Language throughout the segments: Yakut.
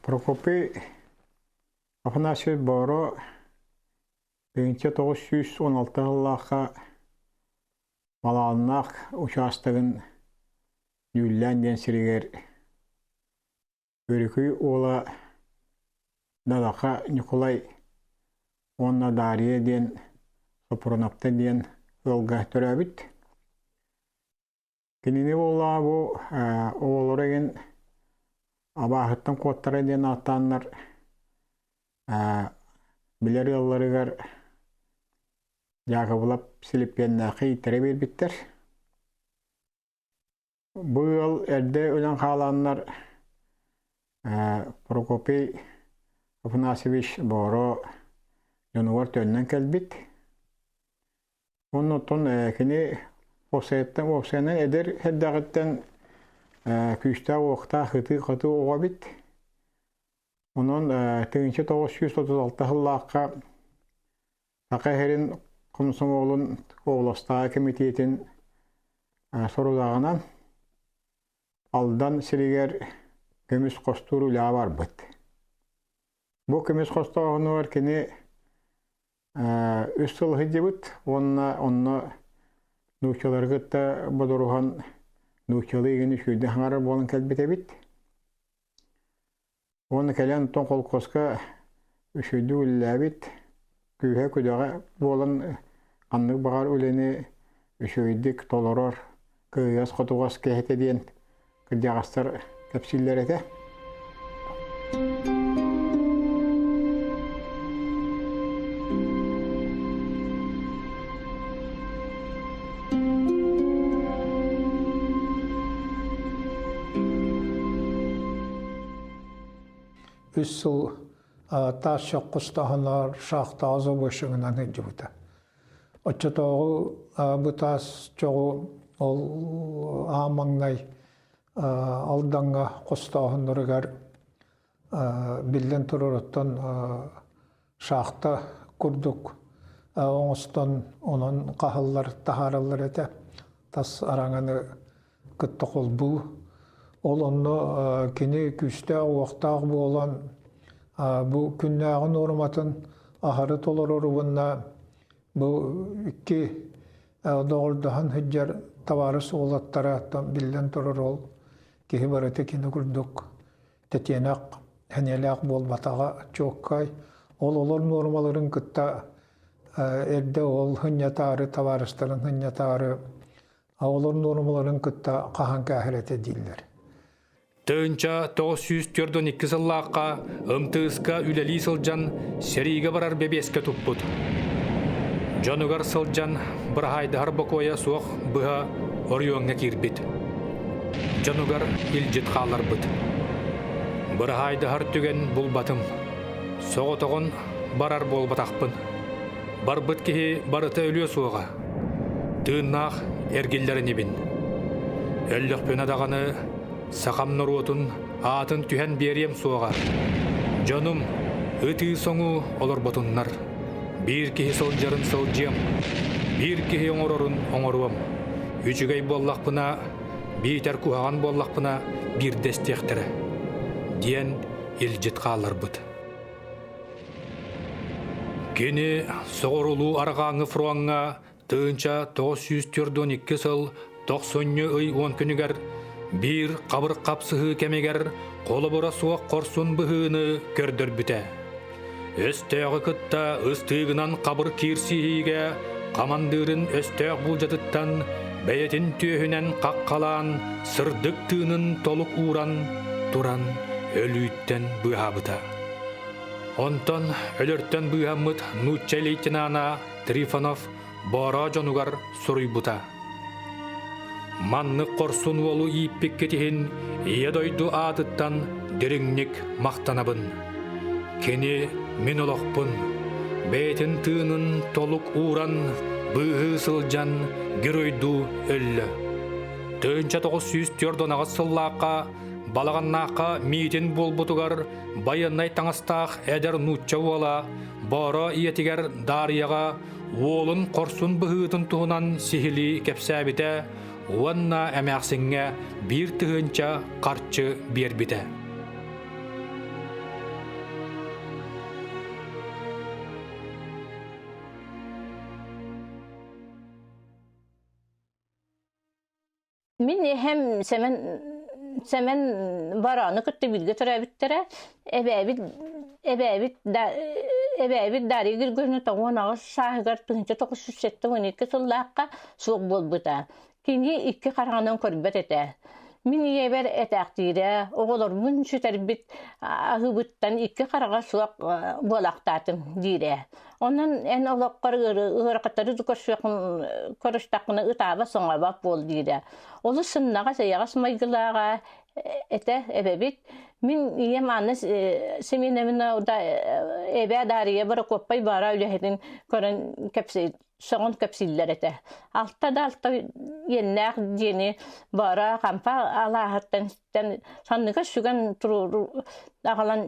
Прокопий Афанасьевич Боро 1916 сыллаахха Малааннаах учаастагын Ньүүллээн диэн сиригэр Өрүкүй уола Далаха Ньукулай уонна Дария диэн Сопрунапта диэн ыалга төрөөбүт. Кинини буоллаҕа бу оҕолоро игин абааһыттан куоттара диэн ааттааннар билэр ыалларыгар Дьаакыбылап Силиппиэннээххэ ииттэрэ биэрбиттэр. Бу ыал эрдэ өлөн хаалааннар Прокопий Афанасьевич Боро дьонугар төннөн кэлбит. Оннуттан кини уопсайыттан уопсайынан эдэр эрдэҕиттэн күүстээх-уохтаах ытыы-хатыы оҕо эбит. Онон 1936 сыллаахха Саха сирин комсомолун областааҕы кэмитиэтин сорудаҕынан Алдан сиригэр көмүс хостуур үлэҕэ барбыт. Бу көмүс хостооһунугар кини үс сыл сылдьыбыт уонна онно нууччалары кытта бодоруһан нууччалыы игини үчүгэйдик хаҥарар буолан кэлбит эбит. Уонна кэлэн оттон холкуоска үчүгэйдик үлэлээбит, күүһэ-күдэҕэ буолан ханнык баҕар үлэни үчүгэйдик толорор, кыайыгас-хотугас киһи этэ диэн кырдьаҕастар кэпсииллэр этэ. Үс сыл таас чоххустаһынар шахтаҕа забойщигынан сылдьыбыта. Оччотооҕу бу таас чоҕу ол аан маҥнай Алдаҥҥа хостооһуннарыгар биллэн турар оттон шахта курдук оҥостон онон хаһыллар таһаараллар этэ тас араҥаны кытта холбуу ол онно кини күүстээх уохтаах буолан бу күннээҕи нуорматын аһары толорор уонна бу икки доҕордоһон сылдьар табаарыс уолаттара биллэн турар ол киһи барыта кини курдук тэтиэнэх сэниэлээх буолбатаҕа чуоккай. Ол олор нуормаларын кытта эрдэ ол сынньатаары, табаарыстарын сынньатаары, олор нуормаларын кытта хаһан кээһэр этэ дииллэр. Тыынча 942 сыллаахха МТС-ка үлэлии сылдьан сэриигэ барар бэбиэскэ туппут. Дьонугар сылдьан быраһаайдаһар бокуойа суох быһа оройуоҥҥа киирбит. Дьонугар илдьит хаалларбыт. Быраһаайдаһар түгэн булбатым. Соҕотоҕун барар буолбатахпын. Барбыт киһи барыта өлүө суоҕа. Тыыннаах эргиллэр инибин. Өллөхпүнэ даҕаны сахам норуотун аатын түһэн биэриэм суоҕа. Дьонум ытыы-соҥуу олорботуннар. Биир киһи сылдьарын сылдьыам, биир киһи оҥорорун оҥоруом. Үчүгэй буоллахпына, биитэр куһаҕан буоллахпына биирдэ истиэхтэрэ, диэн илдьит хаалларбыт. Кини соҕурулуу арҕааҥҥы фроҥҥа 1942 сыл тохсунньу ый уон күнүгэр биир хабыр хапсыһыы кэмигэр холобура суох хорсун быһыыны көрдөрбүтэ. Өстөөҕү кытта ыстыыгынан хабыр киирсиһиигэ хамандыырын өстөөх булдьатыттан бэйэтин түөһүнэн хаххалаан сырдык тыынын толук ууран туран өлүүттэн быыһаабыта. Онтон өлөртөн быыһаммыт нуучча лейтенана Трифонов Боороо дьонугар суруйбута. Маннык хорсун уолу ииппиккит иһин Ийэ дойду аатыттан дириҥник махтанабын. Кини мин олохпун, бэйэтин тыынын толук ууран, быыһыы сылдьан геройдуу өллө. 1948 сыллаахха Балаҕаннаахха миитин буолбутугар байыаннай таҥастаах эдэр нуучча уола Боро ийэтигэр Даарыйаҕа уолун хорсун быһыытын туһунан сиһилии кэпсээбитэ уонна эмээхсиҥҥэ 1000 харчы биэрбитэ. Мин эһэм Сэмэн Сэмэн Барааны кытта бииргэ төрөөбүттэрэ. Эбээбит эбээбит да эбээбит Дарья Григорьевна 98 сааһыгар 1972 сыллаахха суох буолбута. Кини икки хараҕынан көрбөт этэ. Мин ийэбэр этээхтиирэ, оҕолорбун сүтэрбит аһыыбыттан икки хараҕа суох буолаахтаатым диирэ. Онон эн олоххор ыарахаттары көрүстэххинэ ытаабат-соҥообот буол диирэ. Олус сымнаҕас, эйэҕэс майгылааҕа этэ эбэбит. Мин ийэм Анна Семеновна эбээ Дария Борокуоппай баара үлэһитин көрөн кэпсии сөҕөн кэпсииллэр этэ. Алта да алта иэннээх дьиэни бара хампа алааһыттан санныга сүгэн аҕалан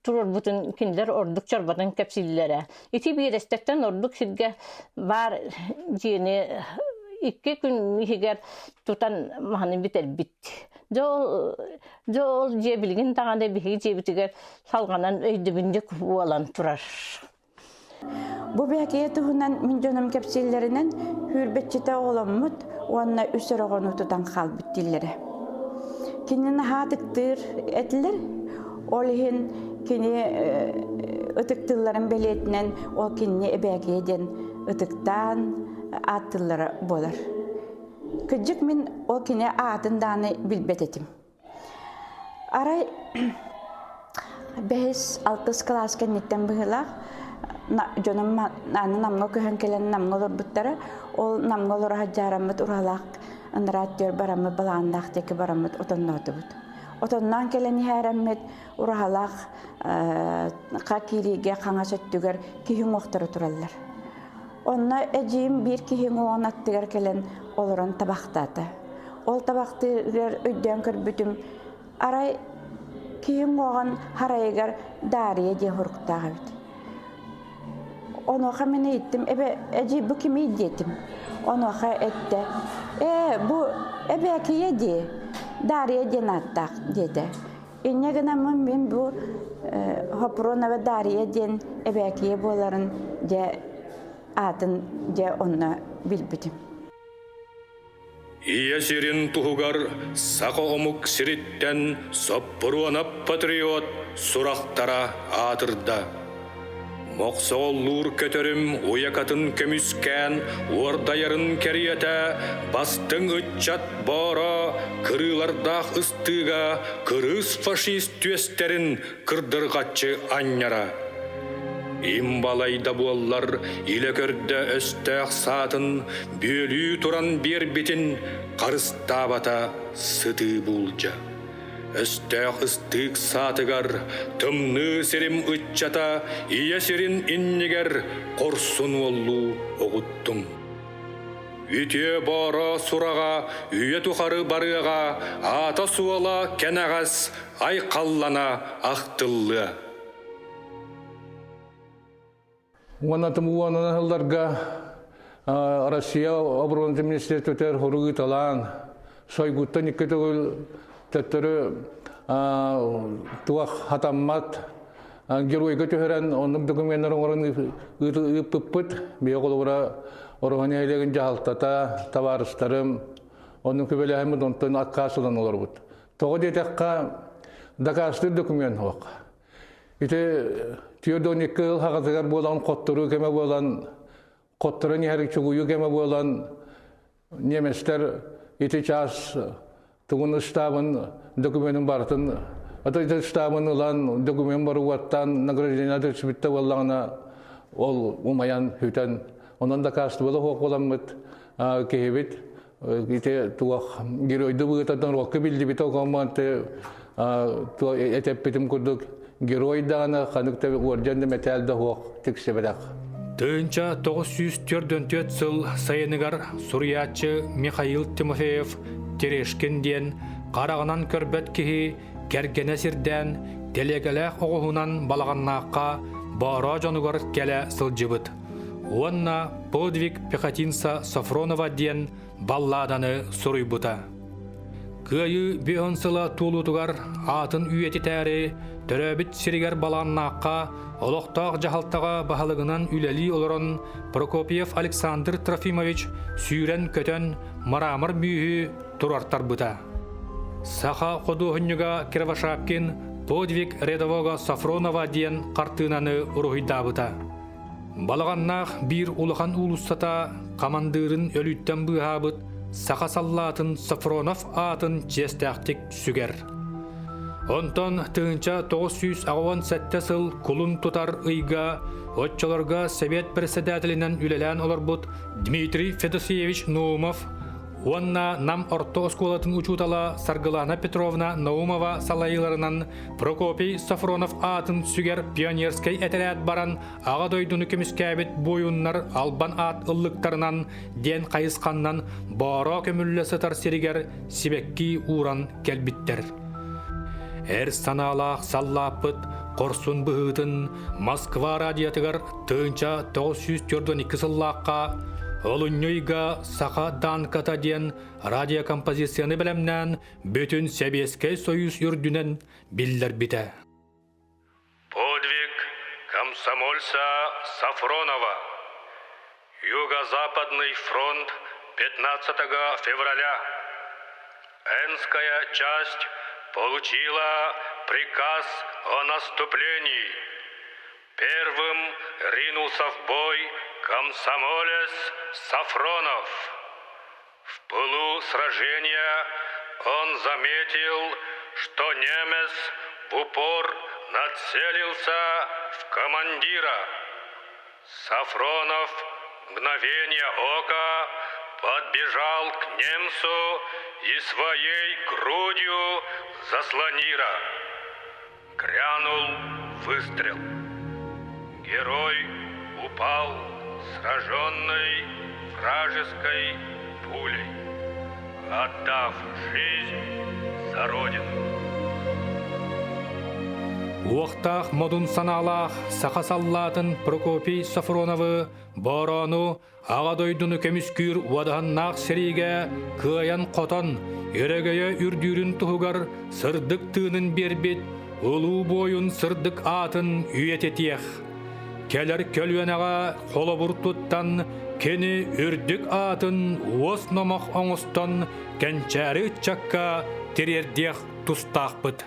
туруорбутун кинилэр ордук чорботон кэпсииллэрэ. Ити биэрэстэттэн ордук сиргэ баар дьиэни икки күн иһигэр тутан маһаны бүтэрбит. Дьэ ол, дьэ ол дьиэ билигин даҕаны биһиги дьиэбитигэр салҕанан өйдөбүнньүк буолан турар. Бу бэкиэ туһунан мин дьонум кэпсииллэринэн сүүрбэччитэ оҕоломмут уонна үс оҕону тутан хаалбыт дииллэрэ. Кини наһаа ытыктыыр этилэр. Ол иһин кини ытыктыылларын бэлиэтинэн ол кинини эбээкийэ диэн ытыктаан ааттыыллара буолар. Кырдьык мин ол кини аатын даҕаны билбэт этим. Арай бэһис, алтыс кылаас кэнниттэн быһыылаах дьонум аны Намҥа көһөн кэлэн Намҥа олорбуттара. Ол Намҥа олоро сылдьаараммыт ураһалаах ыныраа өттүгэр бараммыт балаҕаннаах диэки бараммыт отонноотубут. Отонноон кэлэн иһээрэммит ураһалаах ха киириигэ хаҥас өттүгэр киһи уҥуохтара тураллар. Онно эдьиийим биир киһи уҥуоҕун аттыгар кэлэн олорон табахтаата. Ол табахтыырыгар өйдөөн көрбүтүм, арай киһи уҥуоҕун харайыгар Даарыйа диэн суруктаах эбит. Онуоха мин ыйыттым, эбэ, эдьиий бу кимий диэтим. Онуоха эттэ, ээ, бу эбээкийэ дии, Даарыйа диэн ааттаах диэтэ. Инньэ гынаммын мин бу Хопронова Дарья диэн эбээкийэ буоларын дьэ аатын дьэ онно билбитим. Ийэ сирин туһугар саха омук сириттэн Соппуруонап патриот сурахтара аатырда. Мохсоҕоллуур көтөрүм уйакатын көмүскээн уордайарын кэриэтэ бастыҥ ыччат бооро кырыылардаах ыстыыга кырыыс фашист түөстэрин кырдырҕаччы анньара. Им балай да буоллар илэ көрдө өстөөх саатын бүөлүү туран биэрбитин харыстаабата сытыы буулдьа. Өстөөх ыстыык саатыгар тымныы сирим ыччата ийэ сирин иннигэр хорсун уоллуу оҕуттум. Үтүө бооро сураҕа үйэ тухары барыаҕа, аата-суола кэнэҕэс айхаллана ахтыллыа. Уонна уонунан сылларга Россия оборонатын министиэристибэтигэр хорук ыыталаан, Шойгуттан икки төгүл төттөрү туох хатаммат геройга түһэрэн оннук докуменнар оҥорон ыыппыппыт. Биһиги холобура Ороһу нэһилиэгин дьаһалтата, табаарыстарым оннук күбэлэһэммит онтон аккаас ылан олорбут. Тоҕо диэтэххэ, дакаастыыр документ суох. Ити 42 ыл хаҕатыгар буолан хотторуу кэмэ буолан хотторон иһэр чугуйуу кэмэ буолан немецтэр ити чаас тугун ыстаабын документын барытын ата ити ыстаабын ылан документ баругаттан награждение түсүбүттэ буоллаҕына ол умайан сүтэн онон дакаастыбала суох буоламмыт киһибит ити туох геройду быытатан руокка биллибит окомманты этэппитим курдук герой даҕаны ханык да орден да мэтээл да суох тиксибэтэх. Тыынча 944 сыл сайыныгар суруйааччы Михаил Тимофеев Терешкин диэн хараҕынан көрбөт киһи кэргэнэ сирдээн тэлиэгэлээх оҕуһунан балаҕаннаахха Боороо дьонугар кэлэ сылдьыбыт. Уонна «Подвиг пехотинца Софронова» диэн балладаны суруйбута. Кыайыы бүһүн сыла туолуутугар аатын үйэтитээри төрөөбүт сиригэр балааннаахха олохтоох дьаһалтаҕа баһылыгынан үлэлии олорон Прокопьев Александр Трофимович сүүрэн-көтөн мрамор бүүһү туруортарбыта. Саха худуоһунньуга Кривошапкин «Подвиг рядового Сафронова» диэн хартыынаны уруһуйдаабыта. Балаҕаннаах биир улахан уулуссата хамандыырын өлүүттэн быыһаабыт саха саллаатын Сафронов аатын чиэстээхтик сүгэр. Онтон 1987 сыл кулун тутар ыйга оччолорго Совет председателинэн үлэлээн олорбут Дмитрий Федосеевич Наумов уонна Нам орто оскуолатын учуутала Саргылана Петровна Наумова салайыыларынан Прокопий Софронов аатын сүгэр пионерскай этэрээт баран Аҕа дойдуну көмүскээбит буойуннар албан аат ыллыктарынан диэн хайысханнан Боороо көмүллэ сытар сиригэр сибэкки ууран кэлбиттэр. Эр санаалаах саллааппыт хорсун быһыытын Москва радиотыгар 1942 сыллаахха олунньу ыйга Саха Данката диэн радиокомпозицияны бэлэмнээн бүтүн Сэбиэскэй Союз үрдүнэн биллэрбитэ. Подвиг комсомольца Сафронова. Юго-Западный фронт 15 февраля. Энская часть получила приказ о наступлении. Первым ринулся в бой комсомолец Сафронов. В пылу сражения он заметил, что немец в упор нацелился в командира. Сафронов в мгновение ока подбежал к немцу и своей грудью заслонира. Грянул выстрел. Герой упал, сраженный вражеской пулей, отдав жизнь за родину. Уохтаах модун санаалаах саха саллаатын Прокопий Софроновы Боороону Аҕа дойдуну көмүскүүр уодаһыннаах сэриигэ кыайан-хотон, өрөгөйө үрдүүрүн туһугар сырдык тыынын биэрбит улуу буойун сырдык аатын үйэтитиэх. Кэлэр көлүөнэҕэ холобур туттан, кини үрдүк аатын уос номох оҥостон кэнчээри ыччакка тириэрдиэх тустаахпыт.